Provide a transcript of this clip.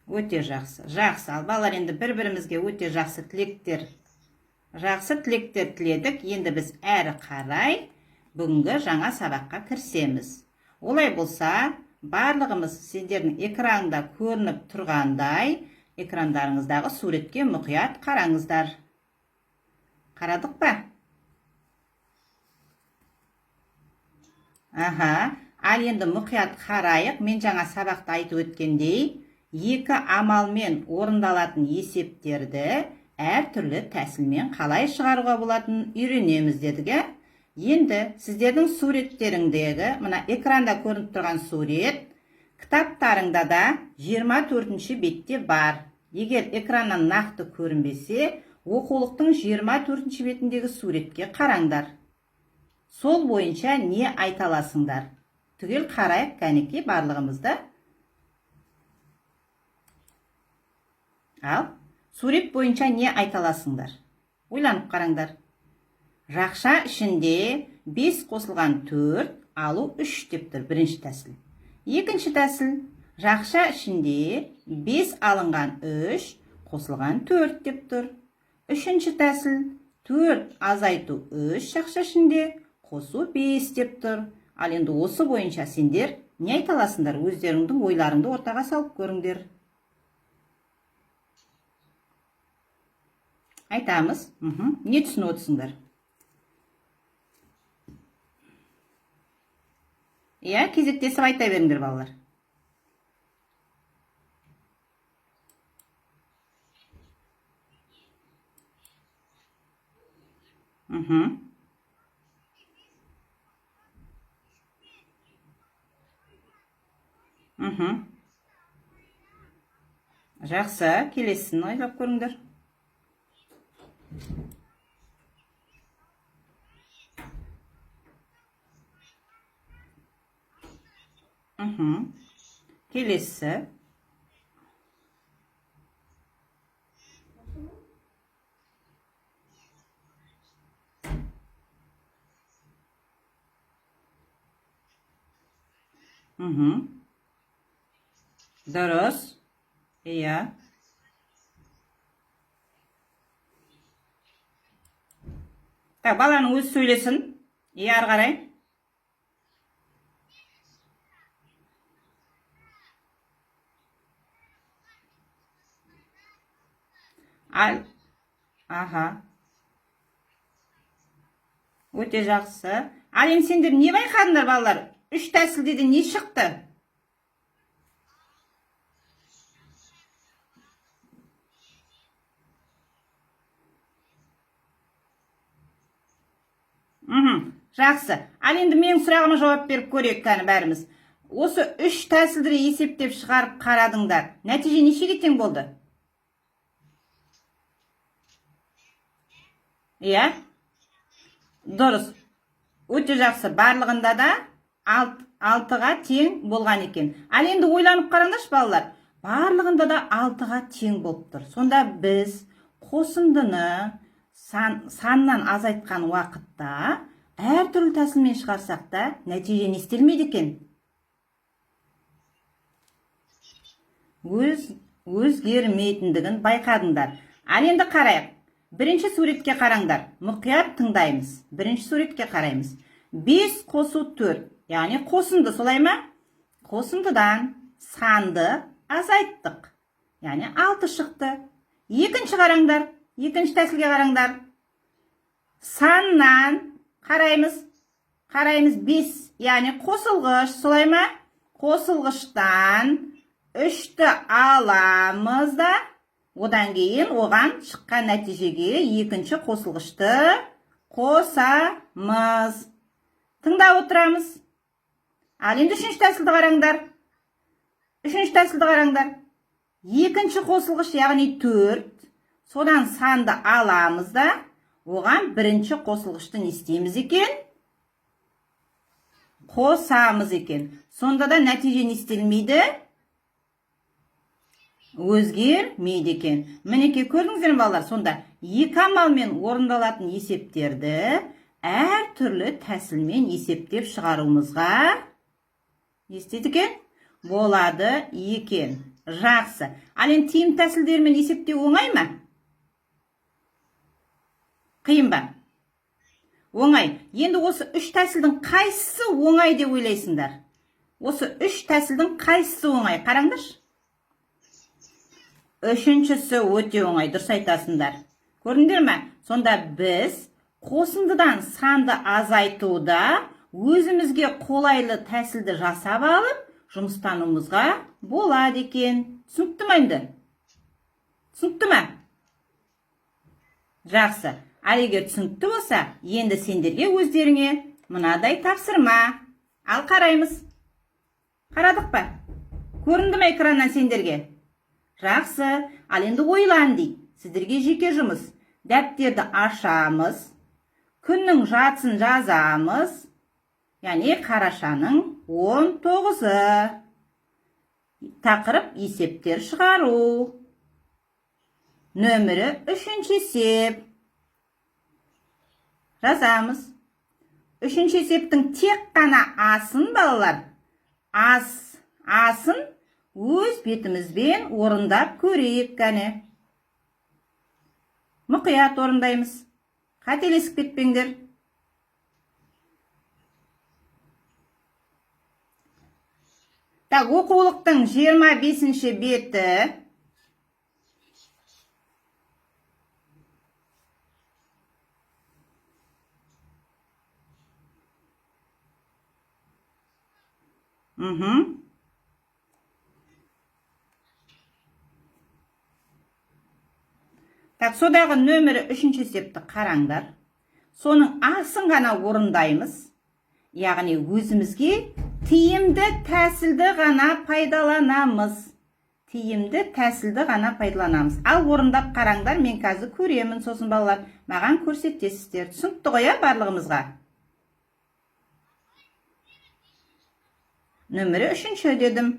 Өте жақсы. Жақсы. Ал балалар, енді бір-бірімізге өте жақсы тілектер, жақсы тілектер тіледік. Енді біз әрі қарай бүгінгі жаңа сабаққа кірісеміз. Олай болса, барлығымыз сендердің экранда көрініп тұрғандай, экрандарыңыздағы суретке мұқият қараңыздар. Қарадық па? Аха. Ал енді мұқият қарайық. Мен жаңа сабақта айтып өткендей, екі амалмен орындалатын есептерді әртүрлі тәсілмен қалай шығаруға болатынын үйренеміз дедік, ә? Енді сіздердің суреттеріңдегі, мына экранда көрініп тұрған сурет, кітаптарыңда да 24 бетте бар. Егер экраннан нақты көрінбесе, оқулықтың 24 бетіндегі суретке қараңдар. Сол бойынша не айта аласыңдар? Түгел қарайық, кәнекей, барлығымызды. Ал, сурет бойынша не айта аласыңдар? Ойланып қараңдар. Жақша ішінде 5 қосылған 4 алу 3 деп тұр бірінші тәсіл. Екінші тәсіл, жақша ішінде 5 алынған 3 қосылған 4 деп тұр. Үшінші тәсіл, 4 азайту 3 жақша ішінде қосу 5 деп тұр. Ал енді осы бойынша сендер не айта аласыңдар? Өздеріңдің ойларыңды ортаға салып көріңдер. Айтамыз. Не түсініп отырсыңдар? Иә, кезектесіп айта беріңдер, балалар. Жақсы, келесісін ойлап көріңдер. Келесі. Дұрыс. Иә. Так, баланың өзі сөйлесін. Иә, ары қарай. Ал, аха. Өте жақсы. Ал енді сендер не байқадыңдар, балалар? Үш тәсілде де не шықты? Жақсы. Ал енді менің сұрағыма жауап беріп көрейік кәні бәріміз. Осы үш тәсілді есептеп шығарып қарадыңдар. Нәтиже нешеге тең болды? Иә? Дұрыс. Өте жақсы. Барлығында да 6-ға тең болған екен. Ал енді ойланып қараңдаршы, балалар. Барлығында да 6-ға тең болып тұр. Сонда біз қосындыны саннан азайтқан уақытта әртүрлі тәсілмен шығарсақ та нәтиже не істелмейді екен? Өзгермейтіндігін байқадыңдар. Ал енді қарайық. Бірінші суретке қараңдар. Мұқият тыңдаймыз. Бірінші суретке қараймыз. 5 қосу 4, яғни қосынды, солай ма? Қосындыдан санды азайттық. Яғни 6 шықты. Екінші қараңдар. Екінші тәсілге қараңдар. Саннан қараймыз. Қараймыз 5, яғни қосылғыш, солай ма? Қосылғыштан 3-ті аламыз да, одан кейін оған шыққан нәтижеге екінші қосылғышты қосамыз. Тыңдап отырамыз. Ал енді үшінші тәсілді қараңдар. Үшінші тәсілді қараңдар. Екінші қосылғыш, яғни 4, содан санды аламыз да, оған бірінші қосылғышты не істейміз екен? Қосамыз екен. Сонда да нәтиже не істелмейді? Өзгермейді екен. Мінекей, көрдіңіздер ме, балалар? Сонда екі амалмен орындалатын есептерді әртүрлі тәсілмен есептеп шығаруымызға не істейді екен? Болады екен. Жақсы. Ал енді тиімді тәсілдермен есептеу оңай ма, қиын ба? Оңай. Енді осы үш тәсілдің қайсысы оңай деп ойлайсыңдар? Осы үш тәсілдің қайсысы оңай? Қараңдаршы. Үшіншісі өте оңай, дұрыс айтасыңдар. Көрдіңдер ме? Сонда біз қосындыдан санды азайтуда өзімізге қолайлы тәсілді жасап алып, жұмыстануымызға болады екен. Түсінікті ма енді? Түсінікті ме? Жақсы. Ал егер түсінікті болса, енді сендерге, өздеріңе мынадай тапсырма. Ал қараймыз. Қарадық па? Көрінді ме экраннан сендерге? Жақсы. Ал енді ойлан дейді. Сіздерге жеке жұмыс. Дәптерді ашамыз. Күннің жартысын жазамыз. Яғни қарашаның 19-ы. Тақырып: есептер шығару. Нөмірі үшінші есеп. Жазамыз. Үшінші есептің тек қана асын, балалар. Асын өз бетімізбен орындап көрейік, кәне. Мұқият орындаймыз. Қателесіп кетпеңдер. Так, оқулықтың 25 беті. Так, содағы нөмірі үшінші есепті қараңдар. Соның асын ғана орындаймыз. Яғни өзімізге тиімді тәсілді ғана пайдаланамыз. Тиімді тәсілді ғана пайдаланамыз. Ал орындап қараңдар, мен қазір көремін, сосын, балалар, маған көрсетесіздер. Түсінікті ғой, иә, барлығымызға? Нөмірі үшінші дедім.